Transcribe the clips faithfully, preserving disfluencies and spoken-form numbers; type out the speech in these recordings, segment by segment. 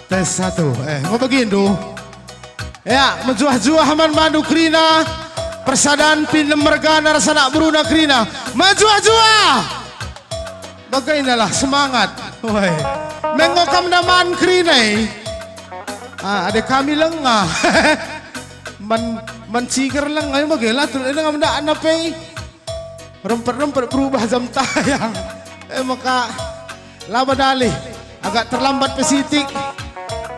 Tes satu. Eh, enggo begindu. Ya, mejuah-juah man bandu kerina. Persadan pinem mergana ras anak beruna kerina. Mejuah-juah! Bagainalah semangat. Woi. Menggo kam ndaman kerina, eh. Ah, ade kami lenga. Man, man ciger lenga, eh, bage lah, tu lenga mendakna pe. Rempet-rempet berubah jam tayang. Eh, maka laba dalih, agak terlambat pe sitik.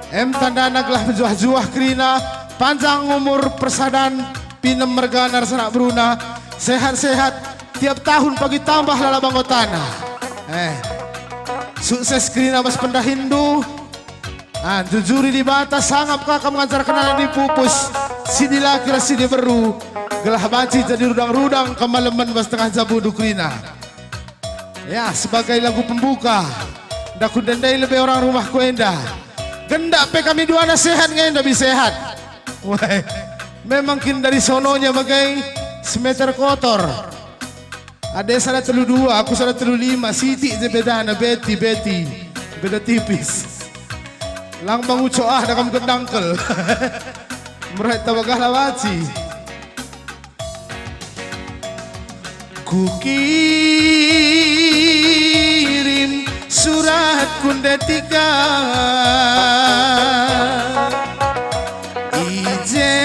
Em tandana gelah mejuah-juah kerina, panjang umur persadan, pinem mergana ras anak beruna, sehat-sehat, tiap tahun pagi tambah lalap anggotana. Eh, sukses kerina bas pendahinndu. Ah, njujuri Dibata, sangap ka kam ngajarken anak ndai pupus, si dilaki ras si diberu, gelah banci jadi rudang-rudang kemalemen bas tengah jabundu kerina. Ya, sebagai lagu pembuka, ndai ku ndai lebe orang rumahku enda. Gendak pe kami duana sehat nge, ndai sehat. Weh, memang kin dari sononya bage semeter kotor. Ade sada telu dua, aku sada telu lima, sitik je bedana, beti, beti. Beda tipis. Lang banguco ah, da kam gedangkel. Meret tabagah lawaci. Kukirim surat ku ndai tiga. I je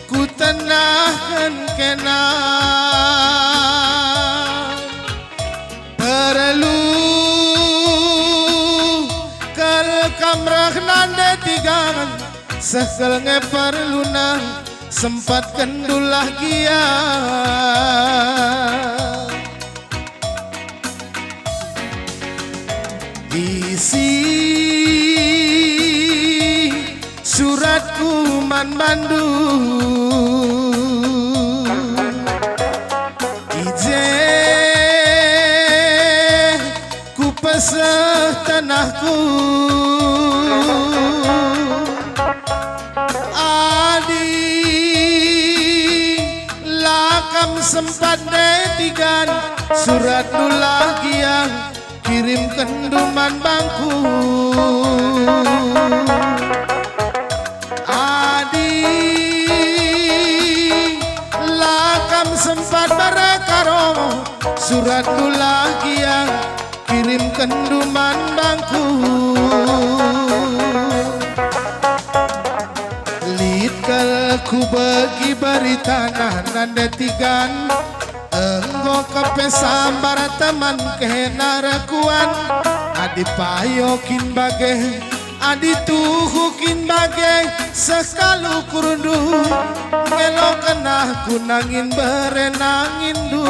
kutenahken kena. Perlu kal kam reh ndai tiga, seh kal nge perluna, sempatkenndu lah gia. Isi suratku man bandu, i je kupeseh tenahku. Adi la kam sempat ndai tiga, suratndu lah gia kirimkenndu man bangku. Adi la kam sempat berkaro, suratndu lah gia kirimkenndu man bangku. Lit kal kubegi beritana ndai tiga, enggo kepe sambar teman kena rekuan. Adi payo kin bage, adi tuhu kin bage, seh kal ukurndu, ngelokenndu aku nangin bere nanginndu.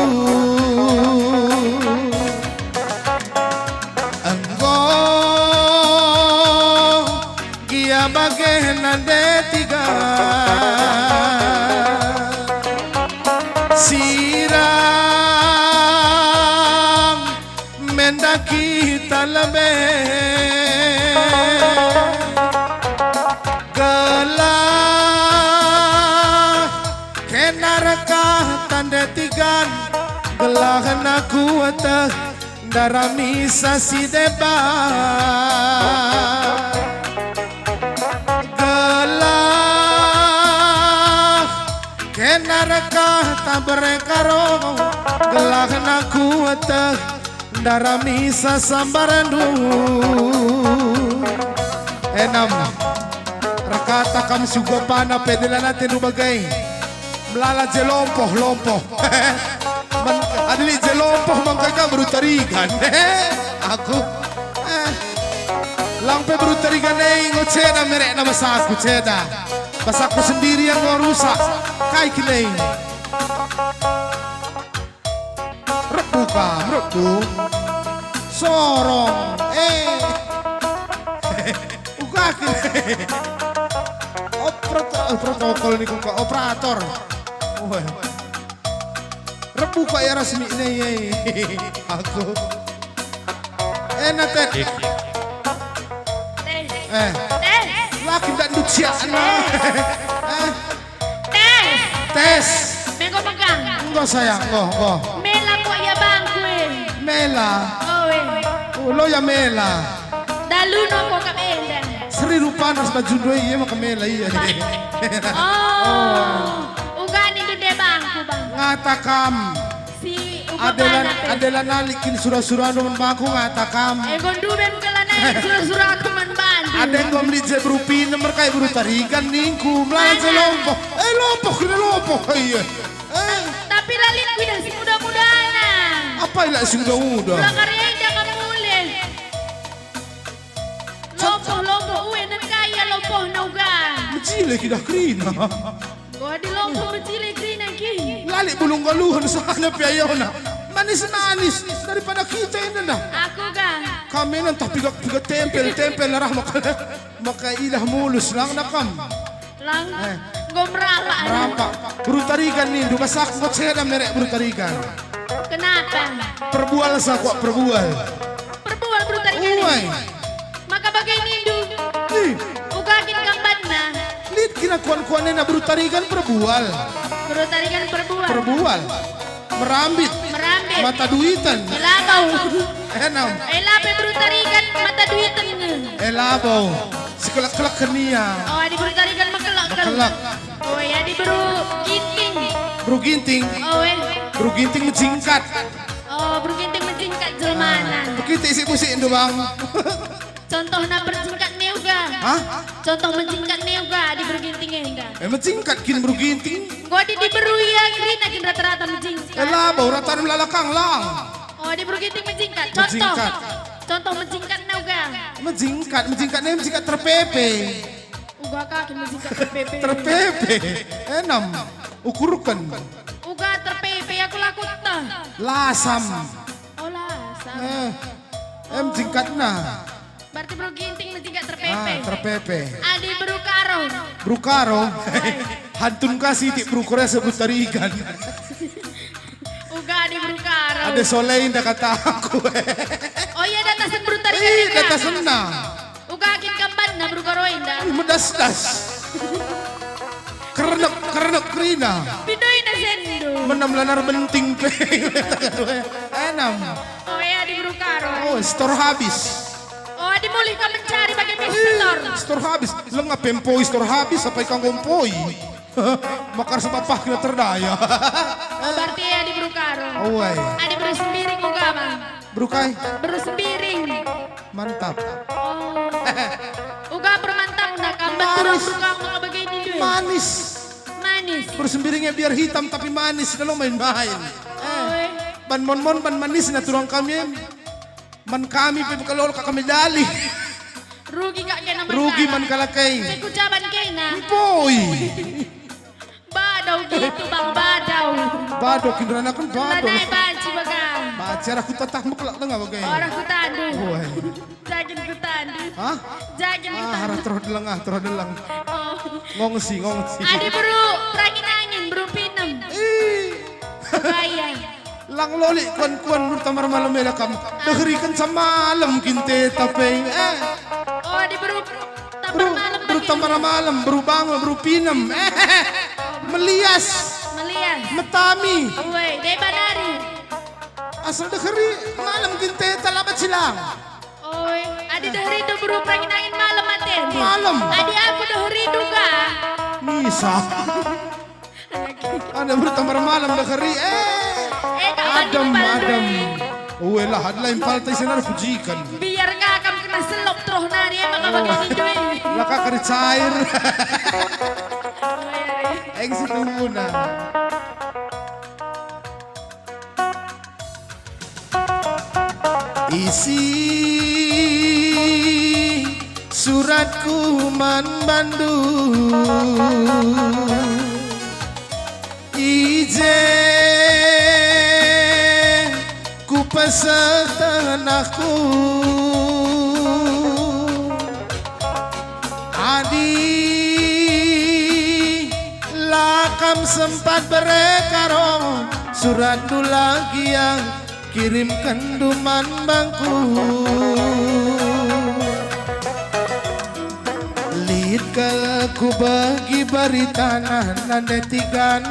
Enggo gia bagena ndai tiga, sirang mendaki ta lebe. Gelah kena rekah ta ndai tiga, gelah aku eteh ndarami sa si deban. Gelah kena rekah ta berkaro, gelah aku eteh ndarami sa sambarndu. Enam. Rekah ta kam si uga pana pe dela atendu bage. Melala je lompoh-lompoh. Men, adi lit je lompoh mangkai ka beru Tarigan. Aku, eh, lang pe beru Tarigan e enggo ceda merekna bas aku, ceda. Bas aku sendiri enggo rusak. Kai kin e? Rebu kam, rebu. Sorong, eh. Uga kin. Operator, eh, protokol niku ka, operator. Weh. Rebu ka ya resmi ne, ye. Aku. Ena, Tet. Tes. Eh. Tes. Laki ndak nduciakna. Eh. Tes. Tes. Mengko megang. Enggo, sayang, enggo, enggo. Mela kok ya bangku, eh. Mela. Oh, eh. Oh, lo ya mela. Lalu nopo kap enda. Seri rupana ras bajundu e, ia maka mela ia. Ba-, oh, uga nindu nde bangku, Bang. Ngata kam. Si uga Adela, bana pe. Adela nalik kin sura-surandu man bangku, ngata kam. Enggo nduben kela nalik sura-suraku man bandu. Ade enggo melit je beru Pinem merkai beru Tarigan ningku, melala je lompoh. Eh, lompoh, kena lompoh, iya. Eh. Tapi la lit kuidah si muda-mudana. Apai la si muda-muda? Kula kari enda kam mulih. Lompoh-lompoh ue nen kaya lompohna uga. Mejile kidah kerina. Enggo adi lompoh mejile kerina ki. La lit bulu nggaluhen sahana pe ayona. Manis-manis daripada kita enda. Aku ga. Kami nentah piga-piga tempel, tempel arah maka, maka idah mulus lang na kam. Lang, eh, enggo merapak. Merapak. Beru Tarigan nindu, bas aku enggo ceda merek beru Tarigan. Kenapa? Perbual sa kuak perbual. Perbual beru Tarigan. Uai. Maka bage nindu. Ih. Uga kin kam banna. Lit kira kuan-kuanena beru Tarigan perbual. Beru Tarigan perbual. Perbual. Merambit. Merambit. Mata duiten. Elabau. Enam. Ela pe beru Tarigan mata duiten nge. Elabau. Sekelek-kelek kenia. Oh, adi beru Tarigan mekelek-kelek. Mekelek. Oh, ya, adi beru Ginting. Beru Ginting. Oh, eh. Beru Ginting mejingkat. Oh, beru Ginting mejingkat jelmana. Begitu isi musik ndu, Bang. Contohna perjingkat ne uga. Hah? Contoh mejingkat ne uga adi beru Ginting enda. Eh, mejingkat kin beru Ginting? Enggo adi diberu ia kerina kin rata-rata mejingkat. Eh, labo, rata melala kang lang. Oh, adi beru Ginting mejingkat. Contoh. Mejingkat. Contoh mejingkatna uga. Mejingkat, mejingkat ne mejingkat terpepe. Uga ka kin mejingkat terpepe. Terpepe. Enam. Ukurken. Uga terpepe aku lakutta. Lasam. Oh, lasam. Eh, em jingkatna. Berarti beru Ginting mejingkat terpepe. Ah, terpepe. Adi beru Karo. Beru Karo. Hai. Hantun ka sitik beru Korea sebut Tarigan. Uga adi beru Karo. Ada Solein dah kata aku. Oh iya, datasen beru Tarigan. Ih, datasenna. Uga kin kam banna beru Karo enda. Ih, medas-das. Kerenek, kerenek kerina. Pindoi na sendu. Menam lanar benting pe. Enam. Oh ya, adi beru Karo. Oh, stor habis. Oh, adi mulih kam mencari bage pe stor. Stor habis. Lengap empoi stor habis, apai kang empoi. Makar sebab pah kena terdaya. Oh, berarti adi beru Karo. Oh, ai. Adi beru Sembiring uga, Bang. Beru kai? Beru Sembiring. Mantap. Oh. Uga permantapna kam. Manis. Betul beru kam maka begini deh. Manis. Manis. Beru Sembiringnya biar hitam tapi manis, kalau main-main. Oh, eh. Ban mon-mon ban manisna turang kami. Man kami pe kalo ka kami dalih. Rugi kak kena man. Rugi kalak. Man kalak kai. Cek ucapan kena. Empoi. Badau gitu, Bang, badau. Badau, kinderanaken badau. Lanai banci bage. Banci arah kutatah mekelak tengah bage. Arah kutandu. Woi. Jagin kutandu. Hah? Jagin kutandu. Ah, arah terus deleng, ah, terus deleng. Oh. Ngongsi, ngongsi. Adi beru perangin-angin, beru Pinem. Ih. Gaya. Lang lolik kuan-kuan beru Tambar Malem ela kam. Deheriken sa malem kin teta pe. Eh. Oh, adi beru Tambar Malem. Beru Tambar Malem, beru Bangul, beru Pinem. Eh. Melias. Melias. Metami. Uwe, deba nari. Asal deheri malem kin teta la banci lang. Oi, adi deherindu beru perangin-angin malem atendu. Malem. Adi aku deherindu ka. Misa. Ada beru Tambar Malem deheri, eh. Eh, kak, adem, adem. Uwe lah, adi la impal tai senar pujiken. Biar ngakam kena selop terus nari, eh, maka bagi nindu. Lah, kak kari cair. Eng situhuna. Isi suratku man bandu, i je kupeseh tenahku. Adi la kam sempat bere Karo, suratndu la gia kirimkenndu man bangku. Lit kal kubegi beritana nande tigan,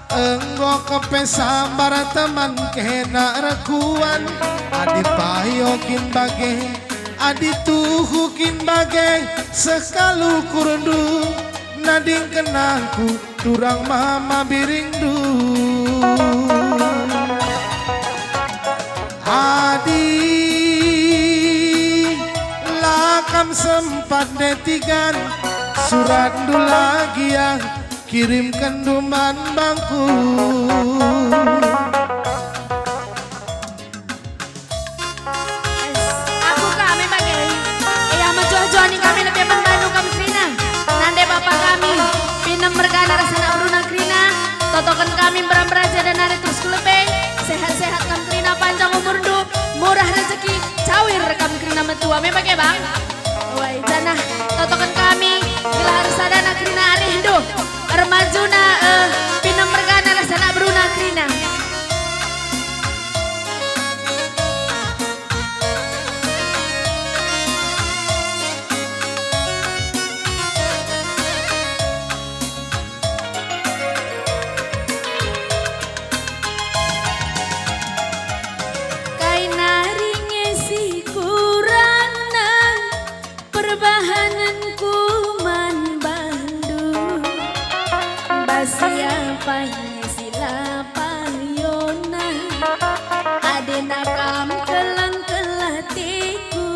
enggo kepe sambar teman kena rekuan. Adi payo kin bage, Adi tuhu kin bage seh kal ukurndu, nadingken aku turang mama biringndu. Adi la kam sempat ndetiken, suratndu la gia kirimkenndu man bangku. Aku kami bage. Ia mejuah-juah ning kami lebe man bandu kam kerina. Nande bapa kami, pinem mergana ras anak beruna kerina. Totoken kami mbera-mbera jenda nari terus ku lebe. Sehat-sehat kam kerina, panjang umurndu, murah rezeki, cawir kam kerina metua. Me bage, Bang? Wai, janah totoken kami gelah ersadana kerina arihndu. Ermajuna, eh, pinem mergana ras anak beruna kerina. Kai nari nge si kurangna perbahanenku man bandu. Bas ia pai nge si la payona, adena kam keleng-keleng ateku.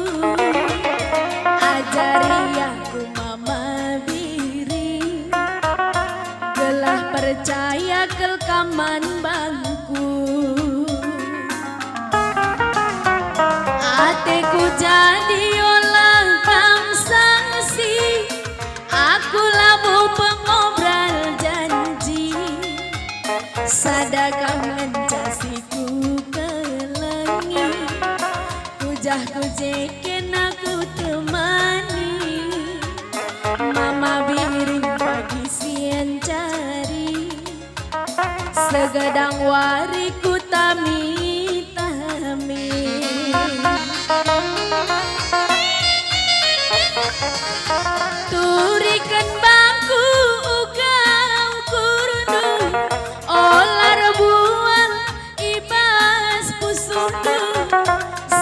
Ajari aku mama biring, gelah percaya kal kam man bangku. Ateku jadi ola kam saksi, aku labo pengobral janji. Sada kam ngenca si kukelengi, kujah kujeken aku temani. Mama biring pagi sian cari, segadang wari kutami-tami. Turiken bangku uga ukurndu, ola erbuah i bas pusuhndu,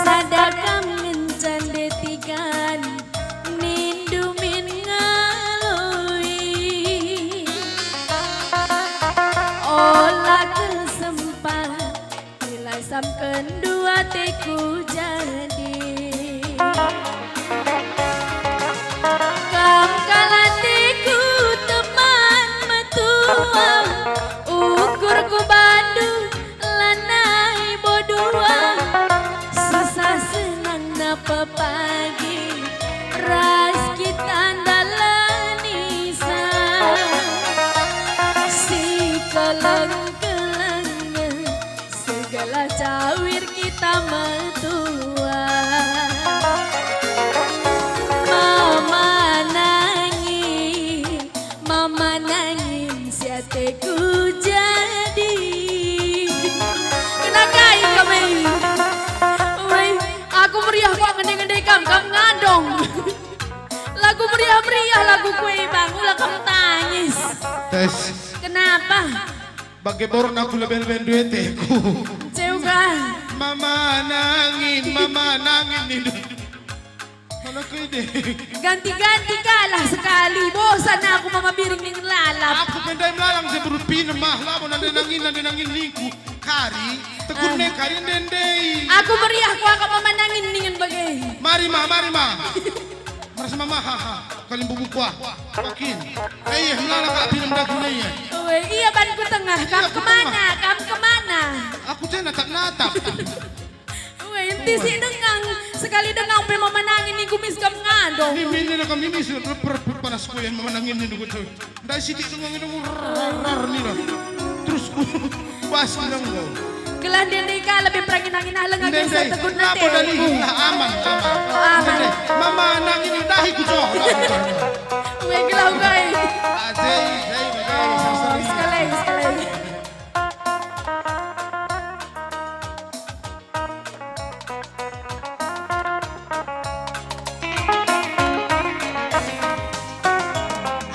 sada kam ngenca ndetiken nindu min ngaloi. Ola kal sempat, ilaisamkenndu ateku jadi. Kam kal ateku teman metua, ukurku bandu lanai bo dua, susah senangna pepagi ras kita ndalanisa. Si keleng-keleng segala cawir kita metua. Mama nangin, mama nangin si ateku jadi. Kena kai kami? Weh, aku meriah kok ngende-ngende kam, kam ngandong. Lagu meriah-meriah lagu kue, Bang, ula kam tangis. Tes. Kenapa? Bage boron aku lebe-lebe ndu ateku. Ceuga. Mama nangin, mama nangin nindu. Mana kede? Ganti-ganti kalah sekali. Bosan aku mama biring ningen lalap. Aku pe ndai melalang je berut pinem mah, labo nande nangin, nande nangin ningku. Kari, tekun Ah. ne kari ndendei. Aku meriah kuakap mama nangin ningen bage. Mari ma, mari ma. Merasa mama, ha, ha. Kalimbubu kuah. Makin. Eh, iya, melala kak pinem daging iya. Ue, ia ban ku tengah. Kam Iya, ku kemana? tengah. Kam kemana? Aku je natap-natap. Ue, enti si dengang. Sekali dengang pe mama nangin ningku mis kam ngandong. Ini, ini, ini, kami mis, rep, rep, rep, panas ku yang mama nangin ini, ku tuh. Ndai sitik dengang itu, rar, rar, rar, nina. Terus ku bas dengang. Gelah ndende ka lebe perangin-angin ah lengah Ndende, geser tegun ngapa nate. Dalihi? Lah, aman, aman. Oh, aman. Ndende, mama nangin dahi ku joh. Ue gelah ugai. Ah, jai, jai, jai, seri-seri. Sekali, sekali.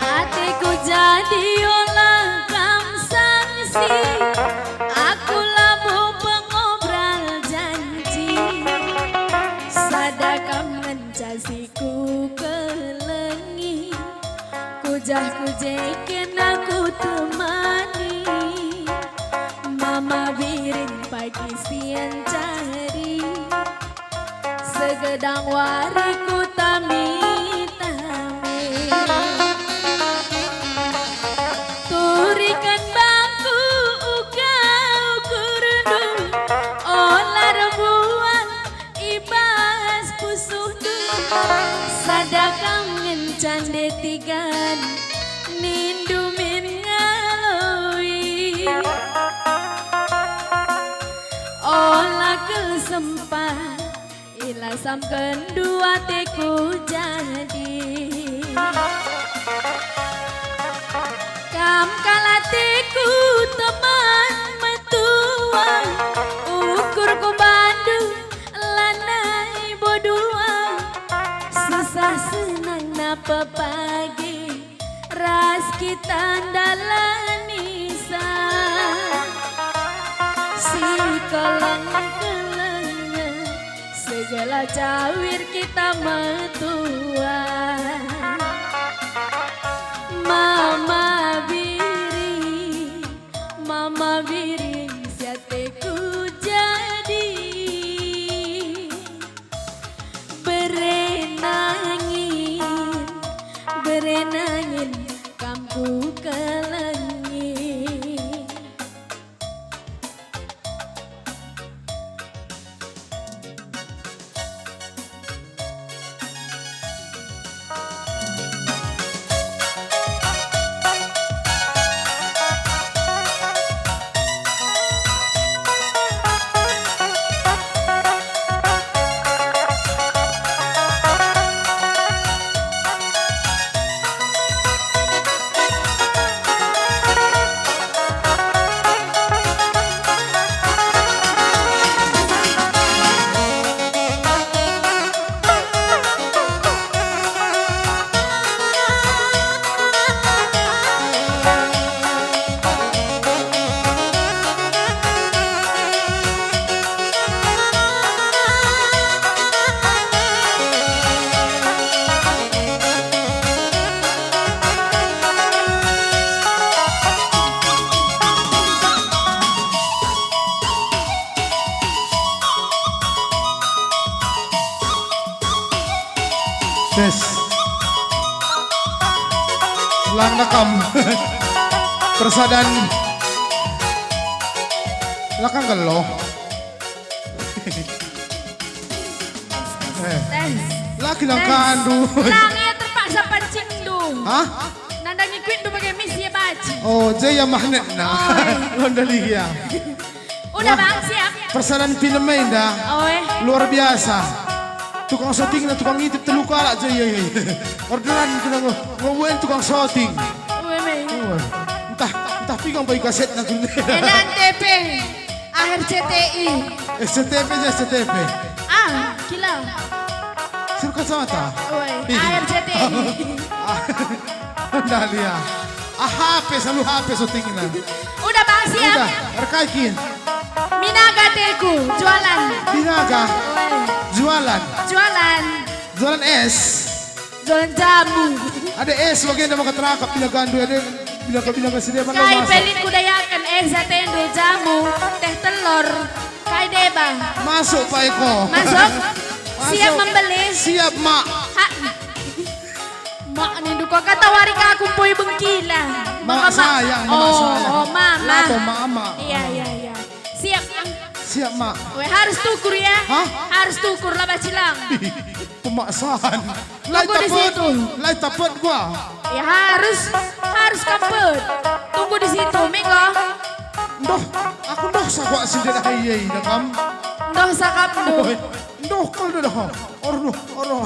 Ateku jadi ola kam saksi, aku labo pengobral janji. Sada kam Kena kutemani Mama Biring pagi sian cari, segedang wari kutami-tami. Turiken bangku uga ukurndu, ola erbuah i bas pusuhndu. Sada kam ngenca ndai tigan, nindu min ngaloi. Ola kal sempat, ilasapkenndu ateku jadi. Kam kal ateku teman metua, ukurku bandu lanai bodua. Susah senang napa pagi, ras kita ndalani sa. Sikeleng-keleng segala cawir kita metua. Mama Biring, Mama Biring, si ateku jadi. Bere nangin, bere nangin, kam kukelengi. Tes. Lang nakam. Persadan. Lakang geloh. Eh. Tes. Laki lang Tes. Kandu. Lang ia terpaksa pancingndu. Hah? Nandangi kuitndu bage mis ia baci. Oh, je ia mahnetna. Oh, eh. Londa lia. Udah, Bang, siap. Persadan film enda. Oh, eh. Luar biasa. Tukang syutingna, tukang ngintip telu kalak je, iya, iya. Orderan kena ngo-, ngobuen tukang syuting. Uwe, me. Uwe. Entah, entah piga bagi kasetna kena. Enak T P. Akhir C T I. Eh, C T P je, C T P. Ah, kila. Sir kacamata. Uwe, ih. Akhir C T I. Dah lia. Ah, H P, selalu H P syutingna. Udah, Bang, siap? Udah, erkai kin. Minaga ateku, jualan. Minaga? Uwe. Jualan. Jualan. Jualan es. Jualan jamu. Ada es bagenda maka terangkap binagandu, ada binaga-binaga si deba. Kai masa. Pelin kudayaken es atendu, jamu, teh telor, kai deba. Masuk, Pak Eko. Masuk? Masuk. Siap membeli? Siap, Mak. Ha. Mak nindu ko kata wari ka aku mpoi bengkila. Mak sayang, Mak sayang. Oh, Mama. Lato, Mama. Iya, iya, iya. Siap, Ang. Siap, Mak. Weh, harus tukur ya. Hah? Harus tukur lah, Bacilang. Pemaksaan. Lai tapet, lai tapet gua. Ya harus, harus kapet. Tunggu di situ, Minggo. Ndoh, aku ndoh sakwak sendiri hai, hai, nakam. Ndoh sakap, ndoh. Oi. Ndoh kal dah. Oroh, oroh.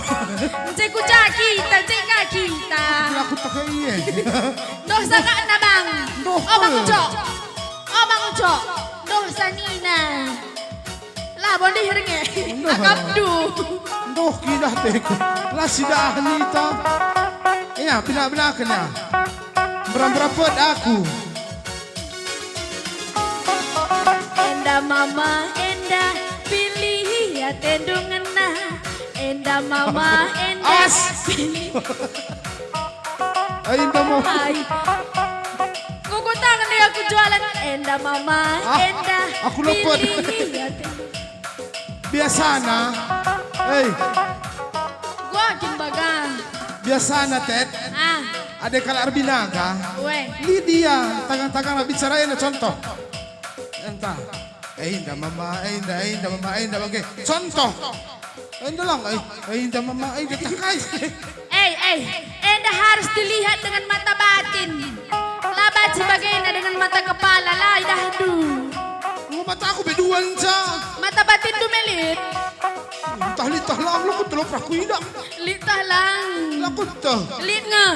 Cek ku cak kita, cek ka kita. Aku tak iya. Ndoh sakap na, Bang. Ndoh. Oh, Bang Ucok. Oh, Bang Ucok. Ndoh sanina. Lah, bondi hernge. Ndoh. Akapdu. Ndoh kidah teku. Lah sidah nita. Iya, pina-pina kena. Beram-berapet aku. Enda mama, enda pilih atendu ngena. Enda mama, enda pilih. As. Ai, enda mo. Ai. Kuku tangan deh aku jualan. Enda mama, Ah, enda aku lepet. Pilih ate. Biasana. Hei. Gua kin baga. Biasana, Tet. Ah. Ada kalak erbinaga. Weh. Lit ia, tangan-tangan bicara enda contoh. Enda. Enda mama, enda, enda mama, enda bage. Contoh. Enda lang, eh, enda mama, enda takai. Eh, eh, enda harus dilihat dengan mata batin. La banci bagena dengan mata kepala, la idahndu. Oh, mata aku pe dua nca. Mata batin tu melit. Ntah litah lang, aku telo pernah kuidah. Litah lang. Aku teh. Lit nge.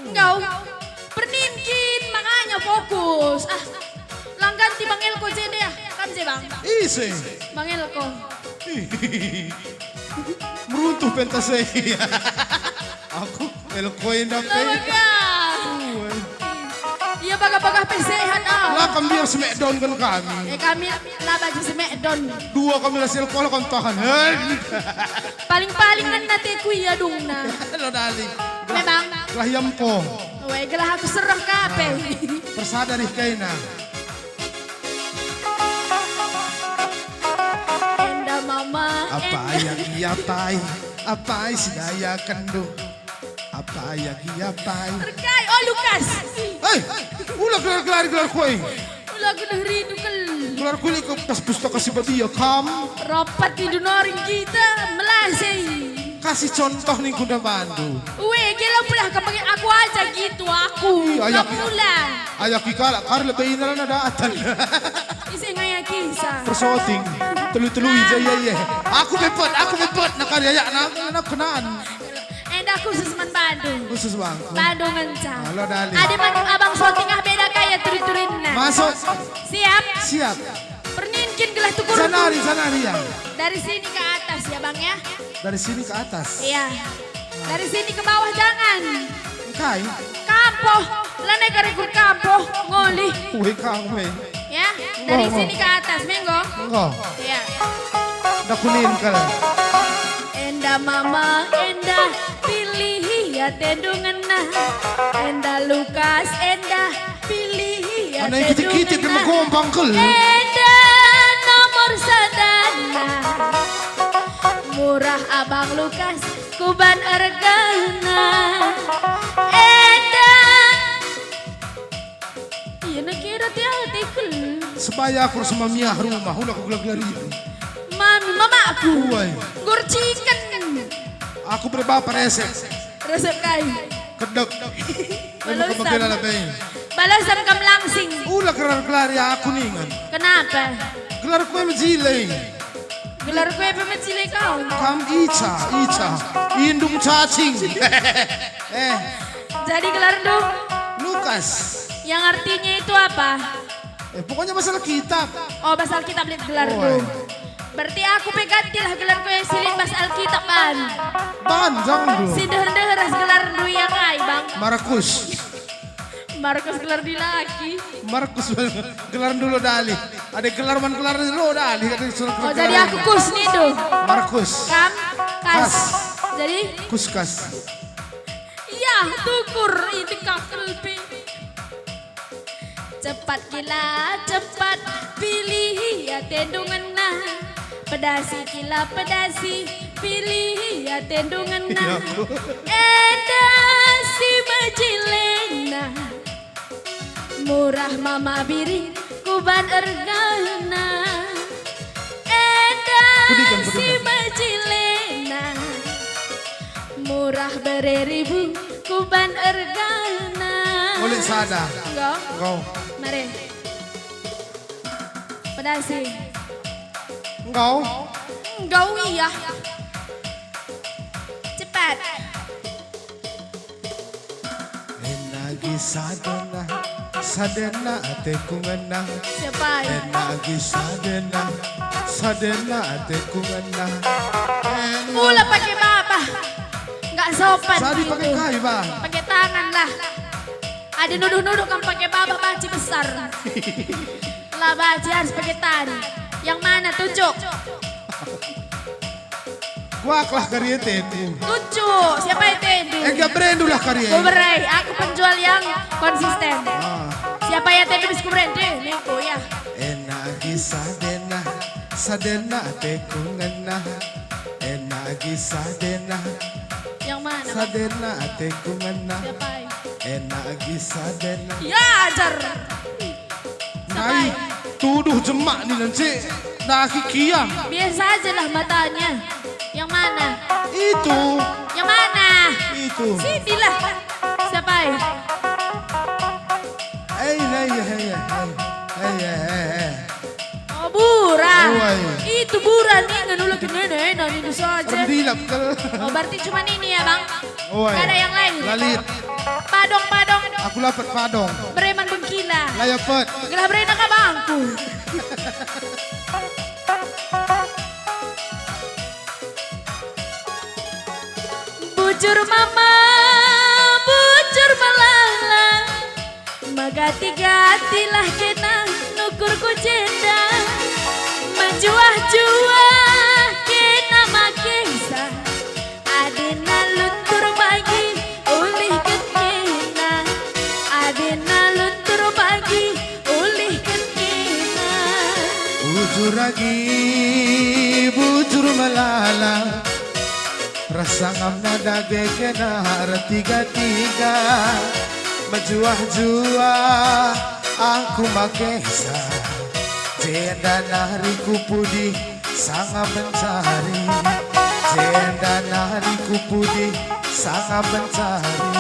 Enggau. Pernin kin, makanya fokus. Ah, lang ganti Bang Elko je deh, ah. Kam je, Bang? Ise. Bang Elko. Meruntuh pentas saya. Aku Elko enda pe. Baga. Uwe. Iya, bagah-bagah pe sehat, ah. Lah, kam biar semek daun kan kami. Eh, kami lah baju semek daun. Dua kami lah si Elko lah kon tahan. Hei. Paling-paling ngena teku ia dungna. Lo dali. Memang. Gelah ia empo. Weh, gelah aku sereh kape. Persada rih kaina. Enda mama, Apa enda. Yang ia pai? Apa si daya kendu? Apa yang ia pai? Terkai, oh, Lukas. Hei, ula gelar-gelar gelar kue. Ula genah rindu kel. Gelar kue ke pas pustaka si badia kam. Rapat di Dunoring kita, melase. Kasih contoh ning kunda bandu. Ue, gelo pedah kemengin aku aja gitu, aku. Ih, ayak Kamu lah. Ayak kalak kar lebih inal na datan. Ise ngaya kisah. Persoting. Telu-telu ija, iya, iya. Aku bepet, aku bepet. Nakar ayak na, na kenaan. Enda khusus man Bandung. Khusus, Bang. Bandung ngenca. Halo, Dali. Adi man Abang soting ah beda kaya turi-turinna. Masuk. Siap? Siap. Pernin kin gelah tukur. Sanari, sanari, ya. Dari sini ke atas ya, Bang, ya. Dari sini ke atas. Iya. Dari sini ke bawah jangan. Engkai? Kampoh, lanai kari kur kampoh, ngolih. Weh, kang, weh. Ya, dari Enggo, sini enggo. Ke atas, menggo. Enggo. Iya. Enda kuning kal. Enda mama, enda pilih atendu ngena. Enda Lukas, enda pilih Anak atendu kitik-kitik ngena. Megombang kal. Enda nomor sadana. Murah Abang Lukas, kuban ergana. Enda. Iya, nak kira tiati kel. Sebaya aku rasa mamiah rumah, ula aku gelar-gelar itu. Mami, mamaku. Uai. Gurciken. Aku berbapa resek. Resek kai? Kedek. Balosam. Emang kebela lebih. Balosam kam langsing. Ula gelar-gelar ya aku ningan. Kenapa? Gelar kue mejile. Gelar kue pe mejile kau. Kam Ica, Ica, indung cacing. Eh. Jadi gelarndu? Lukas. Yang artinya itu apa? Eh, pokoknya bas Alkitab. Oh, bas Alkitab lit gelarndu. Oi. Berarti aku pe gantilah gelarku yang silit bas Alkitab, Ban. Ban, jangan dulu. Si deher-deher ras gelarndu yang ai, Bang. Markus. Markus gelar dilaki. Markus gelar dulu dali. Ada gelar man gelar dulu dali. Ada surat Oh, gelar jadi dulu. Aku kus nih tuh. Markus. Kam, kas. Kas. Jadi? Kuskas. Iya, tukur ini kakel pi. Cepat kila, cepat pilih atendu ngena. Pedasi kila, pedasi pilih atendu ngena. Ya ampun. Enda si mejilena. Murah mama biring kuban ergana. Enda Kudikan, si kudikan. Mejilena. Murah bere ribu kuban ergana. Ulik sada. Enggau. Enggau. Mari. Pedasi. Enggau. Enggau iya. Cepat. Enagi sadena, sadena ateku ngena. Siapa ya? Enagi sadena, sadena ateku ngena. Ena- Mula pakai babah. Enggak sopan Sadi itu. Pakai kai, Bang? Pakai tangan lah. Ada nuduh-nuduh kan pakai babah banci besar. Lah banci harus pakai tangan. Yang mana tunjuk? Waklah kari ateku. Tucu, siapa atendu? Ega berendulah kari. Kuberai, aku penjual yang konsisten. Ah. Siapa atendu bis kuberai? Deh, nengko ya. Enak agi sadena, sadena ateku ngena. Enak agi sadena. Yang mana, Bang? Sadena ateku ngena. Siapa? Enak agi sadena. Ya, ajar. Nai, tuduh jemak ni nance, naki kiam. Biasa ajalah matanya. Yang mana? Itu. Yang mana? Itu. Sinilah. Siapa? Eh, eh, eh, eh, eh, eh, eh, eh. Oh, buran. Oi. Itu buran nih, nganu lagi nene, nani saja. Rendilap kal. Oh, berarti cuma ini ya, Bang? Oi. Nggak ada yang lain? Lalit. Padong, padong. Aku lapet padong. Bereman bengkila. Layapet. Gelah berena ka bangku. Bujur mama, bujur melala, megati-gatilah kena nukur ku jenda. Mejuah-juah kena makesa, adena luntur bagi ulihken kena, adena luntur bagi ulihken kena. Bujur agi, bujur melala, rasa ngamna dage kena ertiga-tiga. Mejuah-juah aku makesa, jenda nari ku pudi sanga mencari, jenda nari ku pudi sanga mencari.